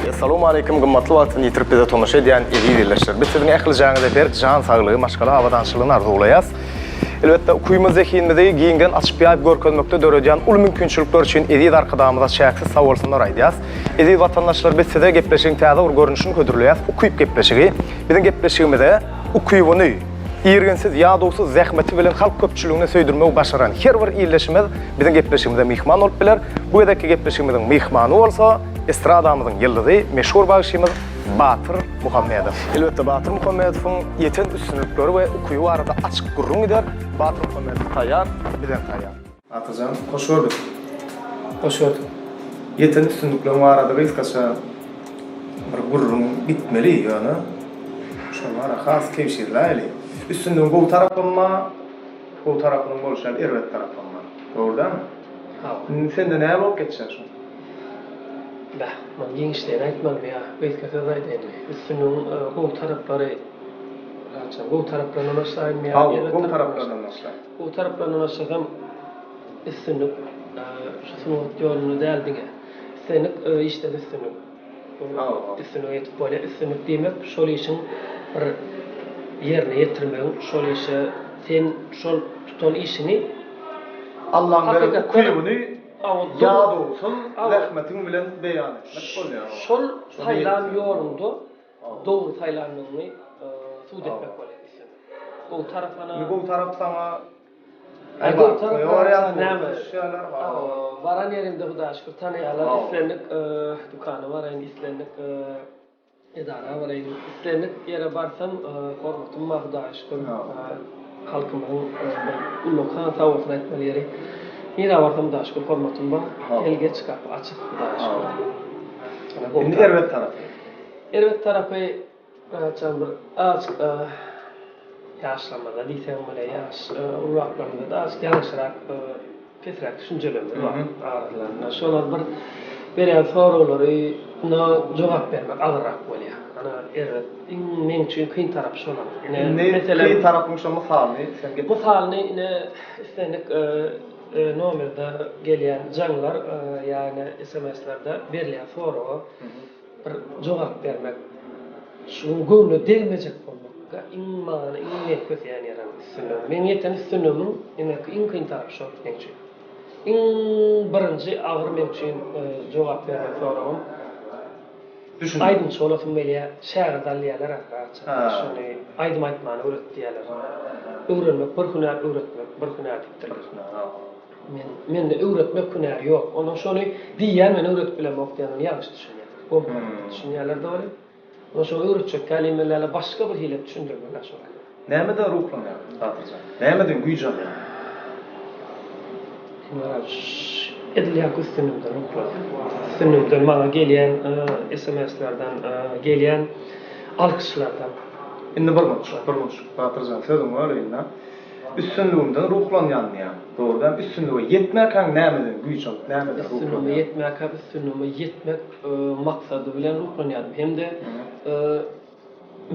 Essalawmaleýkim gymmatly wagtyny ýitirip bize tomaşa edýän eziz ildeşler. Biz siziň ählijäňize berk jan saglygy, maşgala abadançylygyny arzuwlaýas. Elbetde, ukymyz zehinimizi giňden açyp ýaýyp görkezmekde döredýän uly mümkinçilikler üçin eziz Arkadagymyza çäksiz sagbolsunlar aýdýas. Eziz watandaşlar biz size gepleşigiň täze bir görnüşini hödürleýäs, Ukyp gepleşigi. Biziň gepleşigimize ukybyny, irginsiz, ýadawsyz zähmeti bilen halk köpçüligine söýdürmegi başaran her bir ildeşimiz biziň gepleşigimize myhman bolup biler. Bu gezekki gepleşigimiziň myhmany bolsa estradamyzyň ýyldyzy, meşhur bagşymyz Batyr Muhammedow. Elbetde, Batyr Muhammedowyň ýeten üstünlikleri we ukyby barada açyk gürrüň gider. Batyr Muhammedow taýýar, bizem taýýar. Batyrjan, hoş gördük. Hoş gördük. Ýeten üstünlikleriň barada gysgaça bir gürrüň gitmeli, ýöne şol bara has kebşirläýeli. Üstünligiň gowy tarapam bar, gowy tarapynyň bolşy ýaly erbet tarapam bar. Dogry dälmi? Hawa. Indi sende näme bolup geçýär şol? Bäh, muny giňişleýin aýtmalymy ýa gysga söz aýdaýynmy? Üstünligiň gowy taraplary, haçan, gowy taraplaryndan başlaýynmy ýa Hawa, erbet gowy taraplaryndan? taraplaryndan başla. Gowy taraplaryndan başlasam, üstünlik şu sungat ýolunda däl diňe. Islendik işde-de üstünlik. Üstünlige ýetip bolýar. Üstünlik diýmek, şol işiň bir ýerine ýetirmegiň, şol işe sen şol tutan işiňi Allaň beren ukybyny ýadawsyz zähmetiň bilen beýan etmek bolýar. Şol saýlan ýoluňda dogry saýlandygyňy subut etmek bolýar. Gowy tarapyna. Indi gowy tarap saňa Aý gowy tarapy näme? Baran ýerimde Hudaýa şükür tanaýarlar. Islendik dükana baraýyn, islendik edara baraýyn, islendik ýere barsam hormatym bar Hudaýa şükür. Halkymyzyň bir ullakan sag bolsun aýtmaly ýeri. Nirä barsam Hudaýa şükür hormatym bar. Gel geç gapy açyk Hudaýa şükür. Indi erbet tarapy. Erbet tarapy Haçan bir azajyk ýaşlarymyzda diýseň bolýar, ýaş uluraklarymyzda-da azajyk ýalňyşrak, pesräk düşünjelerimiz bar aralarynda. Şolar bir berýän soraglaryna jogap bermek agyrrak bolýar. Ana, erbet, iň meň üçin kyn tarapy şolar. Ine, meselem. Kyn tarapyň şo mysalyny sen getir. Mysalyny ine, islendik nomerde gelýän jaňlar ýa ine sms-lerde berilýän soraga Bir jogap bermek, şunuň göwnüne degmejek bolmak iň maňa iň men köseýän ýerim üstünligim. Meň ýeten üstünligimiň demek iň kyn tarapy şol meň üçin. Iň birinji agyr meň üçin jogap bermek soragym. Aýdymçy bolasym gelýär, şägirt al diýýärler a şony aýdym aýtmany öwret diýýärler. Öwrenmek bir hünär, öwretmek bir hünär diýipdirler. Men mende öwretmek hünäri ýok. Ondan şony diýýän men öwredip bilemok diýýän ony ýalňyş düşünýärler. Gompardyp düşünýärler dogry. Ondan şony öwretjek kälimelere başga bir hili düşündirmeli şony. Nämeden ruhlanýaň Batyrjan? Nämeden güýç alýaň? Edil ýaňky üstünligimden ruhlanýan. Üstünligimden maňa gelýän sms-lerden, gelýän alkyşlardan. Indi bir munç, bir munç Batyrjan sözüňi böleýin-de. Üstünligimden ruhlanýan diýýäň. Dogry dälmi? Üstünlige ýetmäkäň nämeden güýç alyp, nämeden ruhlanýaň? Üstünligime ýetmäkäm üstünligime ýetmek maksady bilen ruhlanýardym. Hem-de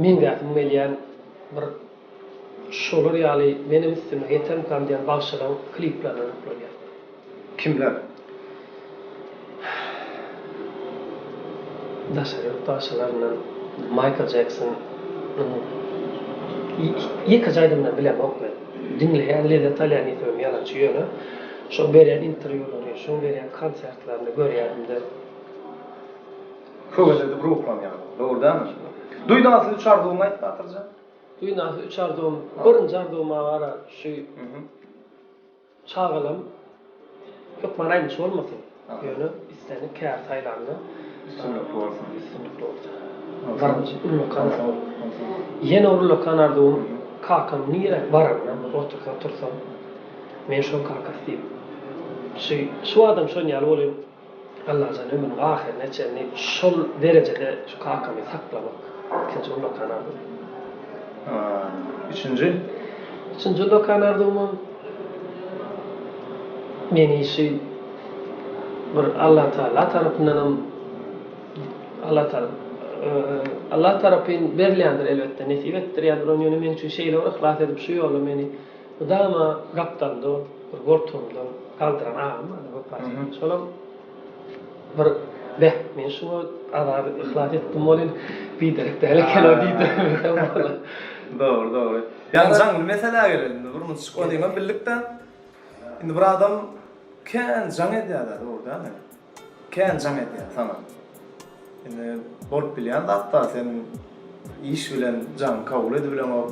meňzäsim gelýän bir şolar ýaly menem üstünlige ýetermikam diýen bagşylaryň kliplerine ruhlanýardym. Kimler? Daşary ýurt bagşylaryndan Maýkl Jeksonyň ýekeje aýdymyny bilemok men. Diňleýän, lezzet alýan diýsemem ýalançy ýöne şoň berýän interwýulary, şoň berýän konsertlerini görýärimde. Höwes edip ruhlanýarsyň, dogry dälmi? Duýdansyz üç arzuwyňy aýt Batyrjan. Duýdansyz üç arzuwym, birinji arzuwym agara şu Çagalam hökman aýdymçy bolmasyn, ýöne islendik kär saýlanda üstünlikli bolsun. Üstünlikli bolsun. Birinji ullakan arzuwym. Ýene ullakan arzuwym kakam nirä baranda otursa tursam men şoň kakasy diýip. Şu şu adam şon ýaly bolýan. Allajan ömrüniň ahyryna çenli şol derejede şu kakamy saklamak ikinji ullakan arzuwym. Üçünji? Üçünji ullakan arzuwymam meni şu bir Allatagala tarapyndanam Allatagala Allah tarapyn berilýändir elbetde nesip etdirýändir ony ýöne meň üçin şeýle bir yhlas edip şu ýola meni Mydama gapdalynda bolup, bir goltugymdan galdyran agam bardy, Wepa diýen. Şolam bir. Beh, men şuňa azap yhlas etdim welin, biderek däl eken-ow diýdim. Dogry, dogry. Ýagny jaňly meselä geleli indi bir munçuk onyňam bildik-de. Indi bir adam kän jaň edýär-dä, dogry dälmi? Kän jaň edýär saňa. Indi bolup bilýän zat-da, sen iş bilen jaňy kabul edibileňok,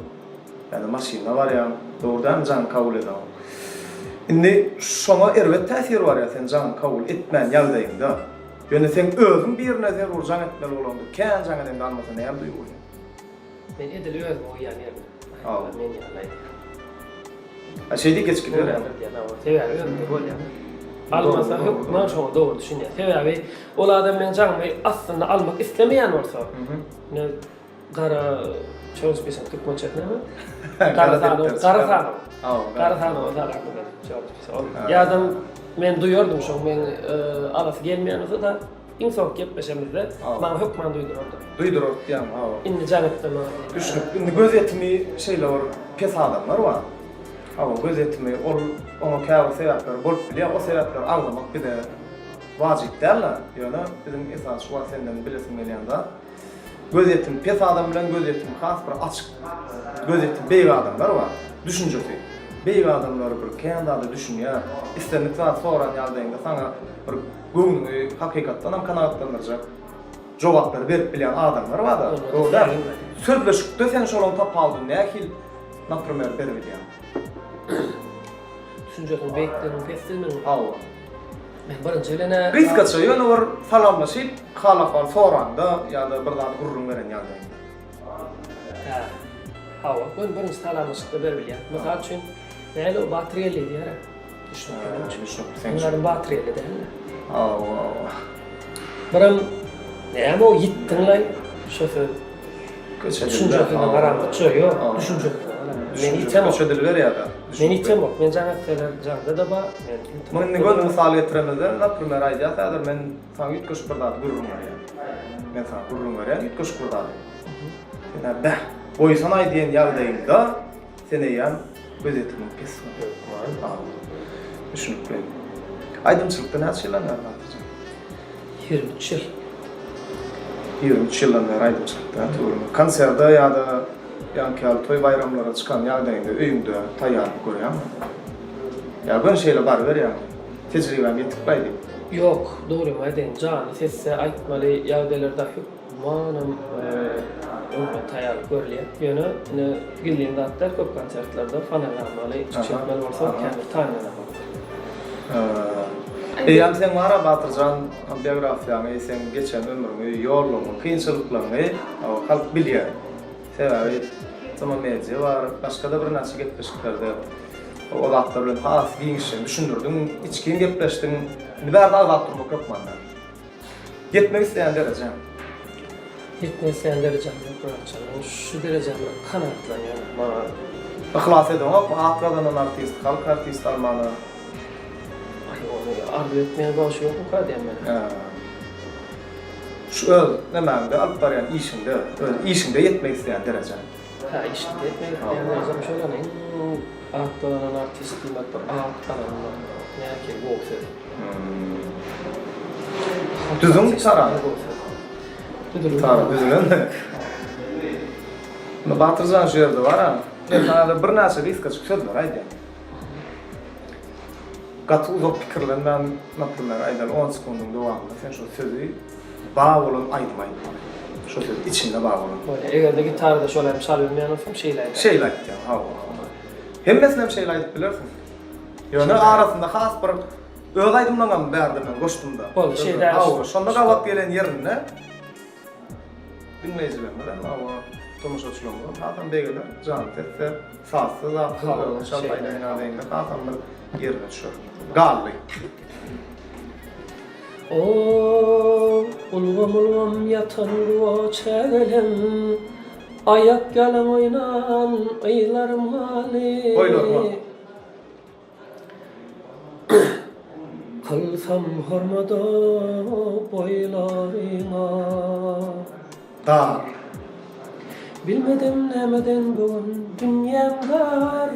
ýa-da maşynda barýaň, dogry dälmi jaňy kabul edeňok. Indi şoňa erbet täsir barýar sen jaňy kabul etmän ýagdaýyňda. Ýöne seň özüň birine zerur jaň etmeli bolanda, kän jaň edeňde almasa näme duýgy bolýar? Men edil özümi goýýan ýerine. Hawa. Men ýaly aýdýan. A şeýdip geçip gidiberýär. Sebäbi özünde bolýar. Almasa hökman şoňa dogry düşünýär. Sebäbi ol adam meň jaňymy aslynda almak islemeýän bolsa, ine gara çöl spisak türkmençesi näme? Gara sanaw, gara sanaw. Gara sanawa salardy men çöl spisak. Ol ýa-da men duýardym şoň meň alasy gelmeýän bolsa-da Iň soňky gepleşemizde maňa hökman duýdurardy. Duýdurardy diýýäňmi, hawa. Indi jaň etme maňa diýip. Düşnükli. Indi gözýetimi şeýle bir pes adamlar bar. Hawa, gözýetimi ol oňa käbir sebäpler bolup bilýär. O sebäpleri agzamak bize wajyp däl-de, ýöne biziň esasy şu wagt senden bilesim gelýän zat, gözýetimi pes adam bilen gözýetimi has bir açyk, gözýetimi beýik adamlar bar. Düşünjesi beýik adamlar bir kän zada düşünýär. Islendik zat soran ýagdaýyňda saňa bir Göwnüňi hakykatdanam kanagatlandyrjak jogaplary berip bilýän adamlar bar-da, dogry dälmi? Sözleşikde sen şolaryň tapawudyny nähili, naprimer, berip bilýäň? Düşünjesiniň beýikliginiň, pesliginiň. Hawa. Men birinji bilen-ä. Gysgaça, ýöne bir salamlaşyp, hal-ahwal soranda ýa-da bir zady gürrüň beren ýagdaýyňda. Hä. Hawa, göni birinji salamlaşykda berip bilýän. Mysal üçin, nähili o Batyr geldi diýer-ä. Düşnükli. Düşnükli seň üçin. Bunlaryň Batyr geldi dälmi? Hawa, hawa. Birem näme o ýitdiňlaý şo söz. Köçe Düşünjesine garaňkyça ýok, düşünjesine garaňky. Men ýitemok. Köçe dil berýär-de. Men ýitemok. Men jaň etseler jaňda-da bar, men internetde. Muny indi göni mysal getiremizde, naprimer aýdýas häzir men saňa üýtgeşik bir zady gürrüň berýän. Men saňa gürrüň berýän üýtgeşik bir zady. Sen-ä bäh, goýsanaý diýen ýagdaýyňda Sen eýýäm gözýetimiň pes boldy. Düşünikli. Aýdymçylykda näçe ýyldan bäri Batyrjan? 23 ýyl. 23 ýyldan bäri aýdymçylykda töweregi. Konserde ýa-da ýaňky ýaly toý baýramlara çykan ýagdaýyňda öýüňde taýýarlyk görýäňmi? Ýa göni şeýle baryberýäňmi? Tejribäm ýetikbaý diýip. Ýok, dogrymy aýdaýyn, janly sesde aýtmaly ýagdaýlarda Hökmanam öňden taýýarlyk görülýär. Ýöne ine gizlin zat däl, köp konsertlerde fonogrammaly çykyş etmeli bolsa kän bir taýynlanamok. Eýýäm seň bar-a Batyrjan biografiýaňy, seň geçen ömrüňi, ýollaryňy, kynçylyklaryňy halk bilýär. Sebäbi Tma Media bar, başga-da birnäçe gepleşiklerde o zatlar bilen has giňişleýin düşündirdiň, içgin gepleşdiň. Indi bärde agzap durmak hökman däl. Ýetmek isleýän derejäň? Ýetmek isleýän derejäm ýok Myratjan. Men şu derejäm bilen kanagatlanýan. Maňa. Yhlas edeňokmy at gazanan artist, halk artisti almana? Aý ony arzuw etmeýän bagşy ýokmuka diýen men. Hä. Şu öz nemäňde alyp barýan işiňde, öz işiňde ýetmek isleýän derejäň? Hä işimde ýetmek isleýän derejem şol ýöne iň at gazanan artist diýmek bir at gazanmak nähili gowy söz. Düzüň gitara. Gitara düzülen. Indi Batyrjan şu ýerde bar-a. Men saňa birnäçe gysgajyk sözler aýdýan. Gaty uzak pikirlenmän, naprimer, aýdaly on sekundyň dowamynda sen şol sözi bar bolan aýdym aýtmaly. Şo söz içinde bar bolan. Bolýar. Eger-de gitarada şol hem çalybilmeýän bolsam şeýle aýdaryn. Şeýle aýtýaň, hawa. Hemmesini hem şeýle aýdyp bilersiň. Ýöne arasynda has bir öz aýdymlaňam bärde men goşdum-da. Boldy, şeýle. Hawa, şonda gabat gelen ýerinde diňleýjilerimiz hem, hawa, tomaşaçylarymyz hem hasam begener, jany sesse, sazsyz, zatsyz özüň çalyp aýdan ýagdaýyňda hasam bir ýerine düşer. Galdy. O, ulgam-ulgam ýatan guwa çägelem, Aýak ýalaň oýnan yzlarym galdy. Boýlaryma. Kylsam hormada boýlaryňa. Dar. Bilmedim nämeden bu gün dünýäm dar.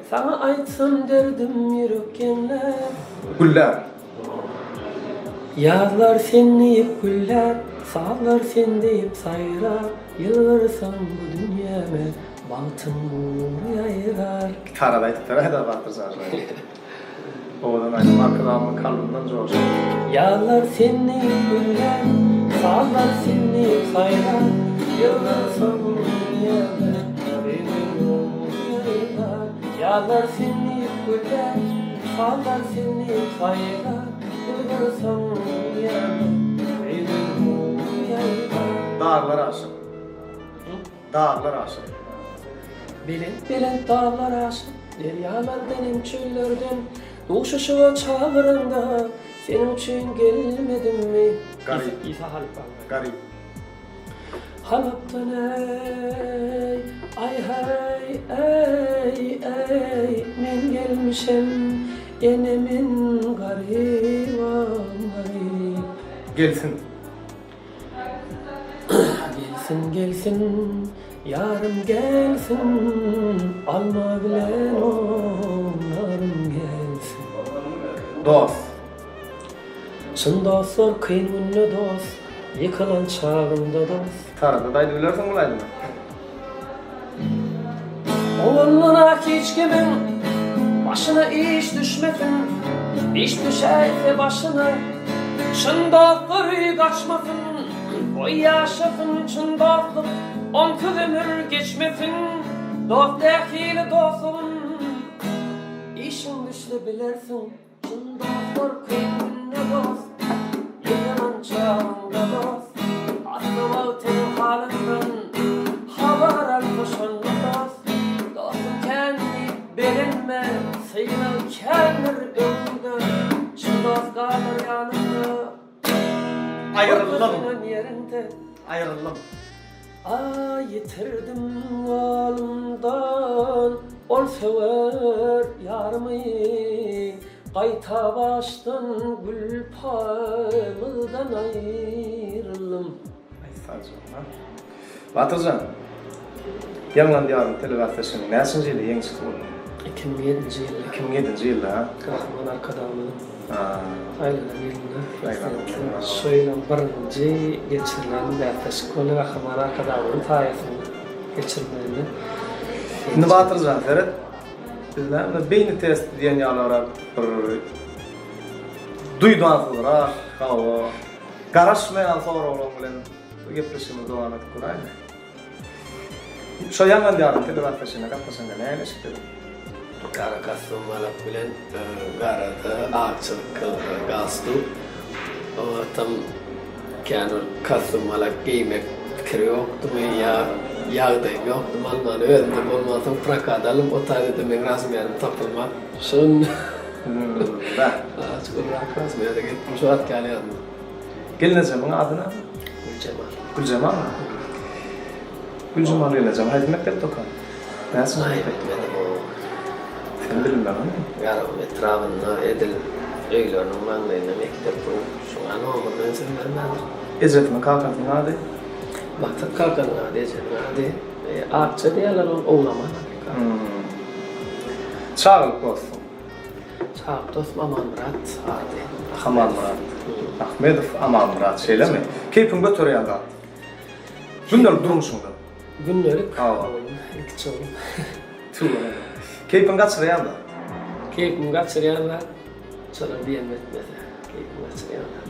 Saňa aýtsam derdim ýürek ýeňlär. Güllär. Ýazlar sen diýip güllär, sazlar sen diýip saýrar, Ýylgyrsaň bu dünýäme bagtyň nury ýaýrar. Gitarada aýdyp beräýdä Batyr jan şony. Owadan aýdym Arkadagymyň kalbyndan joşup. Ýazlar sen diýip güllär, sazlar sen diýip saýrar, Ýylgyrsaň bu dünýäme söýgiň nury ýaýrar. Ýazlar sen diýip güllär, sazlar sen diýip saýrar, Ýylgyrsaň bu dünýäme söýgiň nury ýaýrar. Daglar aşyp. Daglar aşyp. Belent-belent daglar aşyp, derýalardan hem çöllerden Duşuşyga çagyranda, seniň üçin gelmedimmi? Garyp. Isa halypanyň. Garyp. Halapdan eý, aý-haý, eý, eý, men gelmişem, ene men garybam, garyp. Gelsin. Gelsin, gelsin, ýarym gelsin, alma bilen ownarym gelsin. Dost. Çyn dostlar kyn günde dost, ýykylan çagynda dost. Gitarada-da aýdyp bilersiň bul aýdymy. Owallanak hiç kimiň başyna iş düşmesin, iş düşäýse başyna, çyn dostlary gaçmasyn, goý ýaşasyn çyn dostluk, onsuz ömür geçmesin, dost nähili dostlugyn, işiň düşse bilersiň. Çyn dostlar kyn günde dost, Ýykylan çagyňda dost, Asly wagtyň halyndan Habar alsa şonda dost. Dostum kän diýip begenme, Synag kändir öňüňde, Çyn dost galar ýanyňda, Aýryldym. Görkezilen ýeriňde. Aýryldym. Aý ýitirdim golumdan ol söwer ýarymy, Gaýta başdan gülpaýymyzdan aýryldym. Aý sagja. Batyrjan, Ýaňlan Diýarym telebäsleşiginiň näçinji ýylda ýeňijisi bolduň? 2007-nji ýylda. 2007-nji ýylda, ha? Gahryman Arkadagymyzyň saýlanan ýylynda Prezidentlik şu ýylyň birinji geçirilen bäsleşik boldy Gahryman Arkadagymyzyň saýasynda geçirilmeginde. Indi Batyrjan seret, biz näme beýni testi diýen ýalyrak bir duýdansyzrak, hawa, garaşmaýan soraglaryň bilen gepleşigimizi dowam edip göräýeli. Şo ýaňlan ýaryň telebäsleşigine gatnaşanda näme eşitdiň? Gara kostýum malak bilen garada ak çyzykly galstuk. O wagtam kän bir kostýum malak geýmek pikiri ýokdumy ýa ýagdaýym ýokdumy almany özümde bolmansoň prokat aldym o taýda-da meň razmerim tapylmap şonda azajyk ulurak razmerde gelipdim şu wagtky ýaly ýadymda. Gelnejemiň ady näme? Güljemal. Güljemalmy? Güljemal gelnejem haýsy mekdepde okan? Näçinji Aý mekdepde? bilmedim o. Sen bilmeňmi? Garagum etrabynda edil öýleriniň maňlaýynda mekdep bu. Şoňa nomerini ünsem bermändir. Ejesiniň kakasynyň ady? Maksat kakanyň ady, ejemiň ady Akja diýýärler ol Ogulaman ady. Çagalyk dostuň? Çagalyk dostum Amanmyrat ady. Amanmyrat. Ahmedow Amanmyrat şeýlemi? Keýpiňi göterýän zat. Gündelik durmuşyňda. Gündelik oglum, ilkiçi oglum. Tüweleme. Keýpiňi gaçyrýan zat. Keýpimi gaçyrýan zat, şolar diýenim etmese, keýpimi gaçyrýan zat.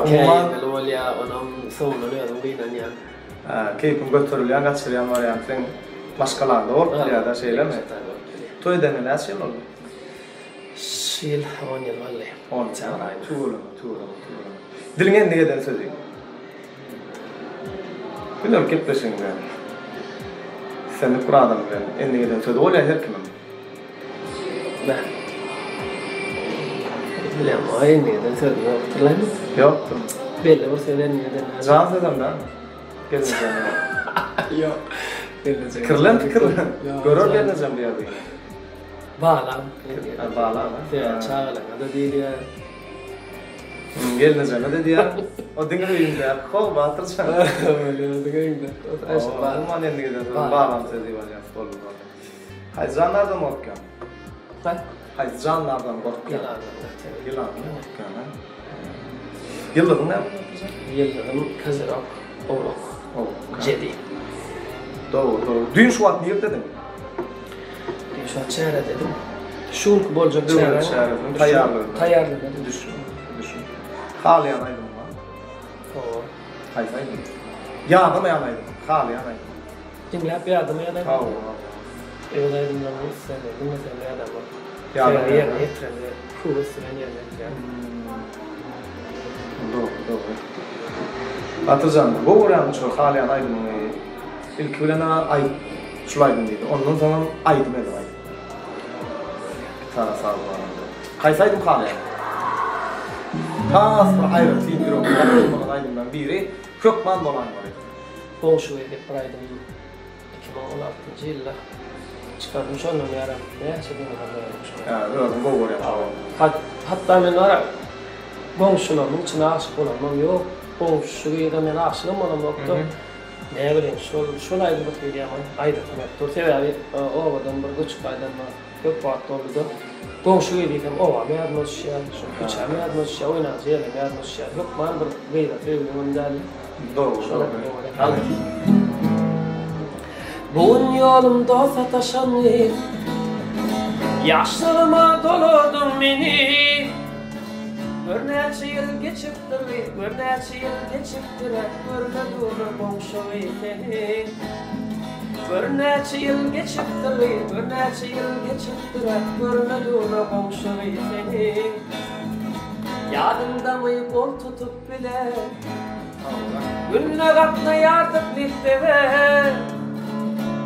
Käýinmeli bolýar, onam soňundan özüň gynanýaň. Keýpiň göterilýän, gaçyrýan wariant seň maşgalaňda bolup bilýär-dä, şeýlemi? Toý edeniňe näçe ýyl boldy? Şu ýyl on ýyl boldy. On ýyl. Tüweleme, tüweleme, tüweleme. Diliňe endik eden sözüň? Gündelik gepleşigiňde islendik bir adam bilen endik eden sözi bolýar her kimiň. Beh. Bilemok, endik eden sözüm ýokdur-laý. Ýokdurmy? Belli bir söz endik eden. Jan sözem dälmi? Gelnejem. Ýok. Gelnejem. Pikirlen, pikirlen. Görer gelnejem diýer diýip. Balam. Balam. Çagalaryňa-da diýilýär. Gelnejeme-de diýýär. O diňe öýündäki how Batyrjan. Bolýar, diňe öýündäki. Umuman endik eden sözüm balam sözi bolýar. Boldy, boldy. Haýsy jandardan gorkýaň? Haý? Haýsy jandardan gorkýaň? Ýylandan. Ýylandan gorkýaň, a? Ýyldyzyň näme Batyrjan? Ýyldyzym Kozerog, Owlak. Owlak. Jedi. Dogry, dogry. Düýn şu wagt niredeediň? Düýn şu wagt çärededim. Şu günki boljak çäräniň çäresiniň taýýarlygyny. Taýýarlygyny. Düşün, düşün. Halaýan aýdymyň barmy? Hawa. Haýsy aýdym? Ýadamaýan aýdym, halaýan aýdym. Diňläp ýadamaýan aýdym. Hawa. Öz aýdymlaryňy islendik diňleseň ýadamok. Ýadamaýan. Sebäbi ýerine ýetirende höwes bilen ýerine ýetirýän. Dogry, dogry. Batyrjan, gowy görýän şol halaýan aýdymyňy ilki bilen-ä aýt, şul aýdym diýdi. Ondan soňam aýdym edip aýt. Gitara sazy barada. Haýsy aýdym halaýaň? Has bir aýratyn ýüregiňe ýakyn bolan aýdymlaryň biri hökman bolaýmaly. Goňşy gyz diýip bir aýdym 2016-njy ýylda çykardym. Şondan bärem näçe diňlesem doýamok şony. Hä, özüň gowy görýäň şol aýdymy. Hatda men bar goňşularymyň içinde aşyk bolanymam ýok. Goňşy gyza men aşygam bolamokda. Näbileýin, şol şol aýdym bir hili ýaman aýdasym gelip dur. Sebäbi obadan bir göçüp gaýdanyma köp wagt boldy-da. Goňşy gyz diýsem obam ýadyma düşýär, şol köçäm ýadyma düşýär, oýnanja ýerlerim ýadyma düşýär. Hökman bir gyza söýgüňem däl. Dogry, dogry. Hany. Bu gün ýolumda sataşan gyz, Ýaşlygyma doladyň meni. Gör näçe ýyl geçipdir gyz, gör näçe ýyl geçipdir, Görme dur goňşy seni. Gör näçe ýyl geçipdir gyz, gör näçe ýyl geçipdir, Görme dur goňşy seni. Ýadyňdamy gol tutup bile, Günde gatnaýardyk mekdebe.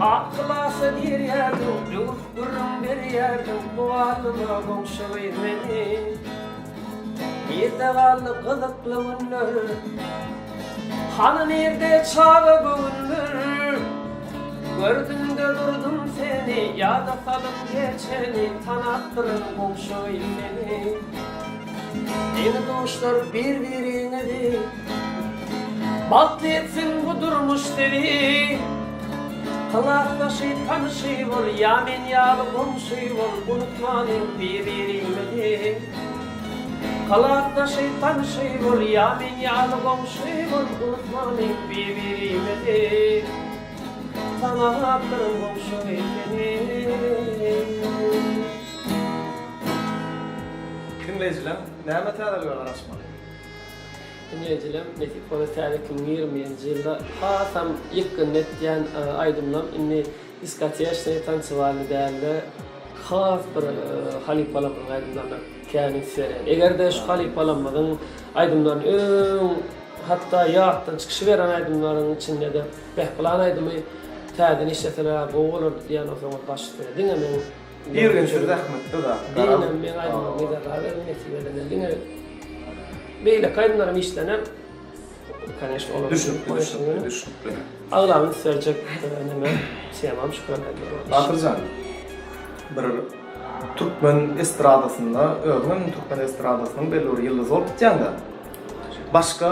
Ak klasa girýärdiň, döwüp gürrüň berýärdiň, Mugallyma goňşy gyz meni. Nirde galdy gyzykly günler, Hany nirde çaga göwünler? Gördüm-de durdum seni, Ýada salyp geçeni, Tanapdyryn goňşy seni. Deň-duşlar bir-biriňizi, Bagtly etsin bu durmuş sizi. Klasdaşy, tanyşy bol, Ýa men ýaly goňşy bol, Unutmalyň bir-birimizi. Klasdaşy, tanyşy bol, Ýa men ýaly goňşy bol, Unutmalyň bir-birimizi. Tanapdyryn goňşy seni. Diňleýjileň näme täzelige garaşmaly? Diňleýjileň nesip bolsa täze 2020-nji ýylda hasam ýykgyn etýän aýdymlam indi diskoteçnyý tansiwalnyý dälde has bir halypalarymyzyň aýdymlaryna kän üns berýän. Egerde şu halypalarymyzyň aýdymlaryny öň hatda ýatdan çykyşyberen aýdymlaryň içindede beh pylan aýdymy täzeden işleseler gowy bolardy diýen bolsaňyz baş üstüne diňe meň Irginsiz zähmetde zat. Diňe meň aýdymlarymy yzarlaberiň nesip edende diňe beýleki aýdymlarym işlener. Koneşno olar. Düşnükli düşnükli düşnükli. Aglama üns berjek neme temam şu köne. Batyrjan bir türkmen estradasynda özüňem türkmen estradasynyň belli bir ýyldyzy bolup gitýäňdä. Başga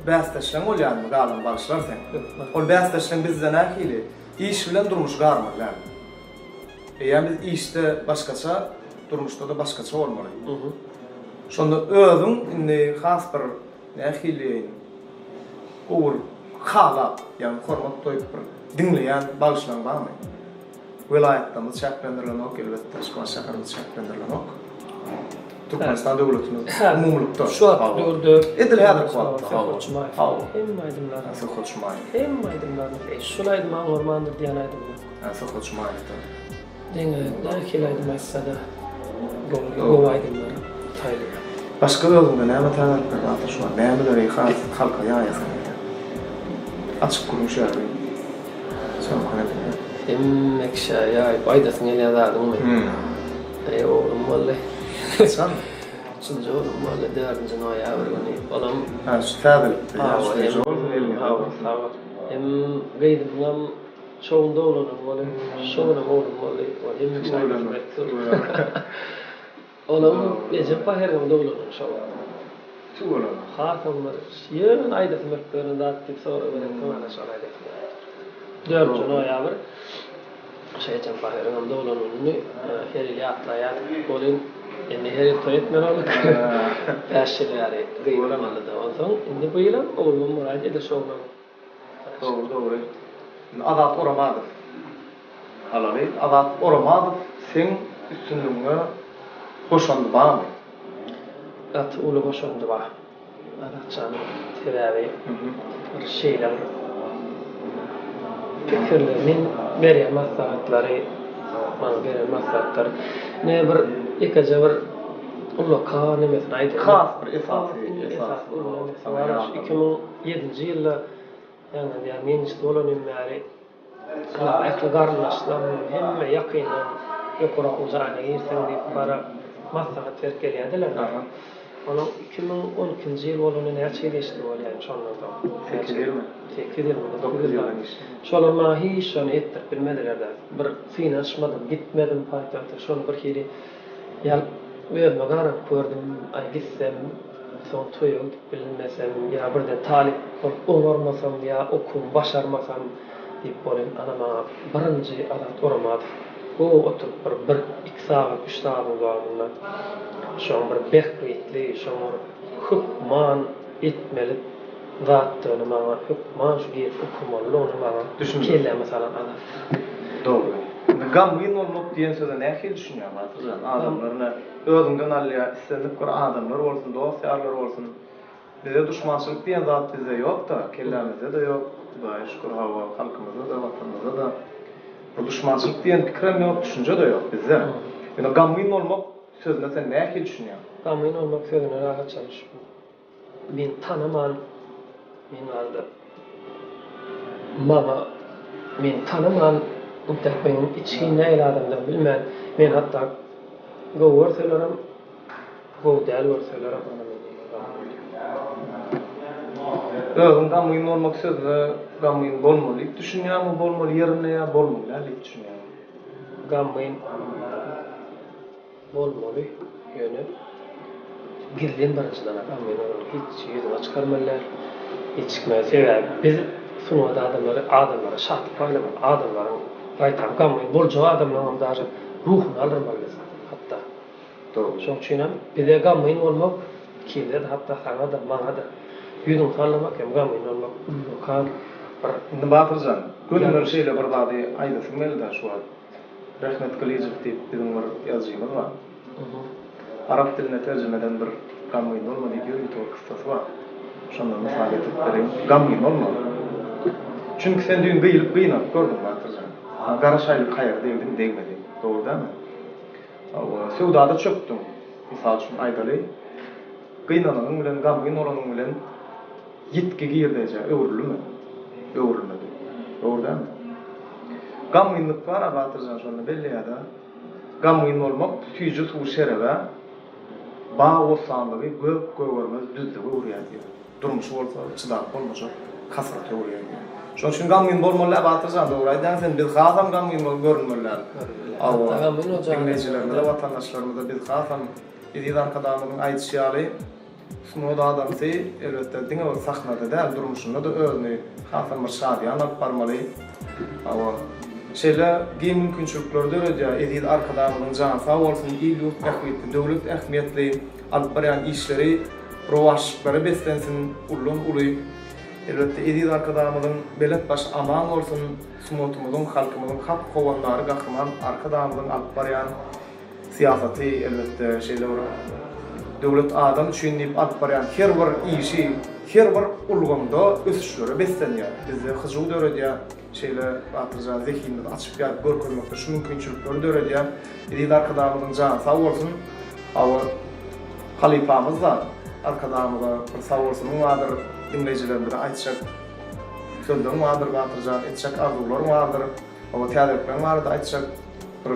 bäsdeşleň bolýarmy galan bagyşlar sen. Ol bäsdeşleň bizde nähili? Iş bilen durmuşy garmaly däl. Eýýäm biz işde başgaça, durmuşda-da başgaça bolmaly. Şonda özüň indi has bir nähili diýeýin, gowy bir halap, ýagny hormat goýup bir diňleýän bagşylaň barmy? Welaýatlarymyz çäklendirilenok, elbetde, Aşgabat şäherimiz çäklendirilenok. Türkmenistan döwletimiz umumylykda. Şu wagt döwürde edil häzirki wagtda Söhbet Jumaýew. Hawa. Hemme aýdymlary. Söhbet Jumaýew. Hemme aýdymlaryny. Şul aýdym aňňurmandyr diýen aýdym ýok. Hä Söhbet Jumaýewden. Diňe nähili aýdym aýtsada gowy gowy aýdymlar saýlaýar. Başga özüňde näme täzelikler bardyr şu wagt nämeleri has halka ýaýasyň gelýär? Açyk gürrüň şu ýerde soňky näme? Hemme kişä ýaýyp aýdasyň gelýän zadyňmy? Eý oglum boldy. Haçan? Üçünji oglum boldy dördünji noýabr güni. Olam Hä şu täzelikde ýa şu süýji bolsun eliňe sag bolsun. Sag bol. Hem gyzymyňam Şo gün doglanam boldy, şo günem oglum boldy. Ol hemme kişi aýdasy gelip dur. Olam ejem pahyryňam doglanam şo wagt. Tüweleme. Hasam bir ýöne aýdasym gelip ýören zat diýip sorag berensoň ana şony aýdasym gelip dur. Dördünji noýabr şo ejem pahyryňam doglan gününi her ýyl ýatlaýardyk welin. Indi her ýyl toý etmeli bolduk. Bäş ýyl bäri gyzym boldy-da. Onsoň indi bu ýylam oglumam bolaýdy, edil şo oglan. Dogry, dogry. Indi Azat Oramadow. Alaly. Azat Oramadow seň üstünligiňe goşandy barmy? Gaty uly goşandy bar. Azatjanyň sebäbi bir şeýle bir pikirli men berýän maslahatlary maňa beren maslahatlary ne bir ýekeje bir ullakan nemesini aýdaýyn. Has bir esasy esasy 2007-nji ýylda ýagny diýýän ýeňijisi bolanym bäri Ähli garyndaşlarym, hemme ýakynlarym ýokary okuw jaýyna girseň diýip bara maslahat berip gelýärdiler. Onuň 2012-nji ýyl bolanda näçe ýyl geçdi bolýar şondan soň? Sekiz ýylmy? Sekiz ýylmy, dokuz ýylmy? Şolar maňa hiç şony etdirip bilmediler-de. Bir synanyşmadym, gitmedim paýtagta. Şony bir hili ýalyp özüme garaňky gördüm. Aý gitsem, soň toýa gidip bilmesem ýa birden talyp bolup oňarmasam ýa okuwymy başarmasam diýip welin ana maňa birinji Azat Oramadow gowy oturyp bir bir iki sagat üç sagadyň dowamynda şoň bir bähbitli şoň bir hökman etmeli zatdygyny maňa hökman şu girip okamalydygyny maňa kelläme salan Azat. Dogry. Indi gamgyn bolmak diýen söze nähili düşünýäň Batyrjan? Adamlar ine özüňden alýar, islendik bir adamlar bolsun, dost-ýarlar bolsun. Bize duşmançylyk diýen zat bizde ýok-da, kellämizde-de ýok, Hudaýa şükür, hawa, halkymyzda-da, Watanymyzda-da bir duşmançylyk diýen pikirem ýok, düşünje-de ýok bizde. Ýöne gamgyn bolmak sözüne sen nähili düşünýäň? Gamgyn bolmak sözüne rahat çalyş. Meni tanaman, men barada maňa meni tanaman, intäk meniň içgin nähili adamdygymy bilmän, meni hatda gowy görselerem, Gowy däl görselerem ony men ýene gamgyn bolýan. Özüň gamgyn bolmak sözüne gamgyn bolmaly diýip düşünýäňmi bolmaly ýerinde ýa bolmaly däl diýip düşünýäňmi? Gamgyn bolmaly ýöne gizlin birinjiden gamgyn bolmaly hiç ýüzüňe çykarmaly däl hiç kime sebäbi biz sungat adamlary adamlara şatlyk paýlamaly adamlaryň gaýtam gamgyn boljak adamlaryňam daže ruhuny aldyrmaly biz hatda. Dogry. Şoň üçinem bize gamgyn bolmak ikimize-de, hatda saňa-da, maňa-da ýüzüňi sallamak hem gamgyn bolmak ullakan bir. Indi Batyrjan, gönümel şeýle bir zady aýdasym geldi-dä şu wagt. Rehmet Gylyjow diýip biziň bir ýazyjymyz bar. Arap diline terjime eden bir Gamgyn bolma diýip ýörite bir kyssasy bar. Şondan mysal getirip bereýin. Gamgyn bolma. Çünki sen düýn gyýylyp gynalyp gördüň Batyrjan. Gara şaýlyk haýyr degdimi, degmedi. Dogry dälmi? Hawa, söwdada çökdüň. Mysal üçin aýdaly, gynananyň bilen, gamgyn bolanyň bilen ýitgi girdejä öwrüldimi? Öwrülmedi. Dogry dälmi? Gamgynlyk bar-a Batyrjan şonda belleýär-de. Gamgyn bolmak süýji suwy şerebe, bag-bossanlygy gök-gögermez düzlüge öwürýär diýýär. Durmuşy bolsa çydap bolmajak hasrata öwürýär diýýär. Şonuň üçin gamgyn bolmaly däl Batyr jan dogry aýdýaň sen biz hasam gamgyn bolup görünmeli däl. Hawa diňleýjilerimize watandaşlarymyza biz hasam Eziz Arkadagymyzyň aýdyşy ýaly sungat adamsy elbetde diňe bir sahnada däl durmuşynda-da özüni hasam bir şadyýan alyp barmaly. Hawa şeýle giň mümkinçilikleri döredýär Eziz Arkadagymyzyň jany sag bolsun il-ýurt bähbitli döwlet ähmiýetli alyp barýan işleri rowaçlyklara beslensin, uldan uly. Elbetde eziz Arkadagymyzyň belent başy aman bolsun, sungatymyzyň, halkymyzyň hak howandary Gahryman Arkadagymyzyň alyp barýan syýasaty elbetde şeýle bir Döwlet adam üçin diýip alyp barýan her bir işi her bir ulgamda ösüşlere beslenýär, bizde hyjuw döredýär, şeýle batyrja zehinimizi açyp ýazyp görkezmekde şu mümkinçilikleri döredýär. Eziz Arkadagymyzyň jany sag bolsun! Hawa, halypamyz-da Arkadagymyza bir sagbolsunyň bardyr, diňleýjilerimize aýtjak sözleriň bardyr, Batyr jan, etjek arzuwlaryň bardyr. Hawa, täzelikleriň barada aýtjak bir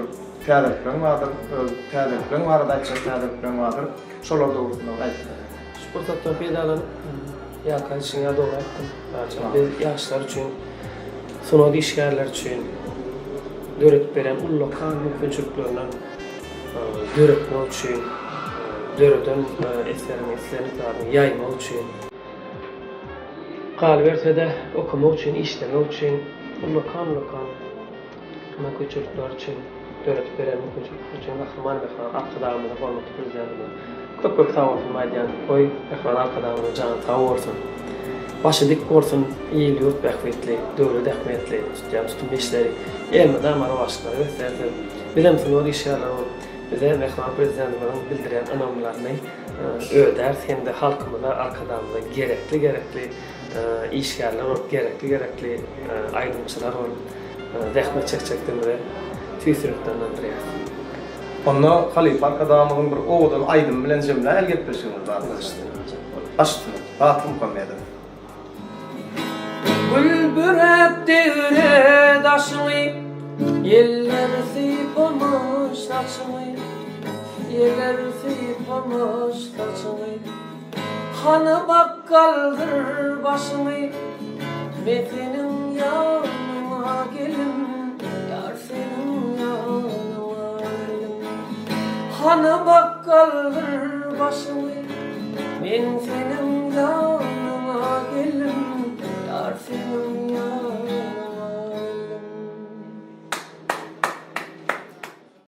täzelikleriň bardyr, öz täzelikleriň barada aýtjak täzelikleriň bardyr. Şolar dogrusynda bir aýdyp ber. Şu pursatdan peýdalanyp, ýaňky aýdyşyň ýaly dogry aýtdyň. Biz ýaşlar üçin, sungat işgärleri üçin döredip berýän ullakan mümkinçiliklerinden döretmek üçin, döreden eseriňi islendik zadyňy ýaýmak üçin, galyberse-de, okamak üçin, işlemek üçin ullakan-ullakan mümkinçilikler üçin. döredip beren mümkinçilikleri üçin Gahryman Mähriban Arkadagymyza, hormatly Prezidentimize köp-köp sag bolsun aýdýan. Goý, Mähriban Arkadagymyzyň jany sag bolsun! Başy dik bolsun, il-ýurt bähbitli, döwlet ähmiýetli tutýan tutumly işleri elmydama rowaçlyklara beslensin! Bizem sungat işgärleri bolup, bize mähriban Prezidentimiziň bildirýän ynamlaryny ödäris hem-de halkymyza, Arkadagymyza gerekli-gerekli işgärler bolup, gerekli-gerekli aýdymçylar bolup zähmet çekjekdigimize tüýs ýürekden ynandyrýarys. Onda halypa Arkadagymyzyň bir owadan aýdymy bilen jemläýeli gepleşigimizi Batly. Baş üstüne. Batly Muhammedow. Gül büräp degre daşyňy, Ýeller sypamyş saçyňy, Ýeller sypamyş saçyňy. Hany bak galdyr başyňy, Men seniň ýanyňa gelim, Ýar seniň ýanyňa gelim. Hany bak galdyr başyňy, Men seniň.